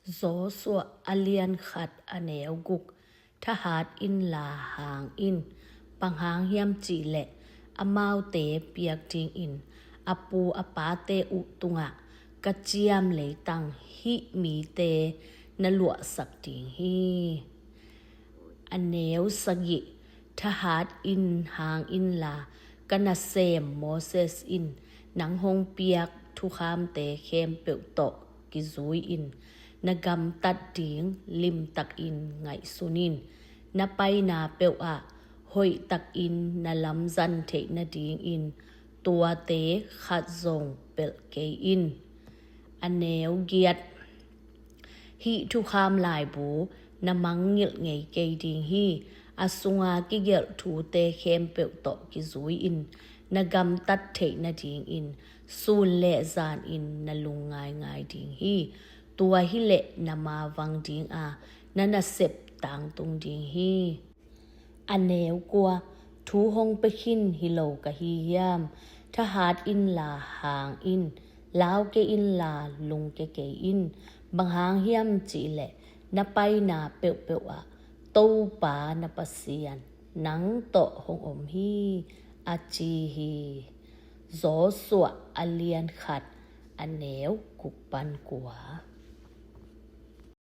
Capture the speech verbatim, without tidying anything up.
Joshua a lian khat a neu guk. Thahat inla hang in, bang hang hiam cihleh amaute piak dingin a pu a pate uh tungah ka ciam leitang hih mite na luahsak ding hi. A neu sagih. Thahat in hang inla ka nasem Moses in nang hong piak thukhamte khempeuh tawh kizui-in na gamtat ding limtakin ngaihsun in. Na paina peuhah hoihtakin na lamzan theih nadingin tuate khat zong pelh kei in. A neu giat. Hih thukham laibu na mangngilh ngei kei ding hi. A sunga kigelh thute khempeuh tawh kizui-in na gamtat theih nadingin sun le zanin na lungngaingai ding hi. Tua hileh na mavang dinga na nasep tangtung ding hi. A neu kua. Thu hong pia khin hi lo ka hi hiam? Thahat inla hang in, lau kei inla lungke kei in. Bang hang hiam cihleh na paina peuhpeuh ah Topa na Pasian nang tawh hong om hi, a ci hi. Joshua a lian khat a neu guk pan kua.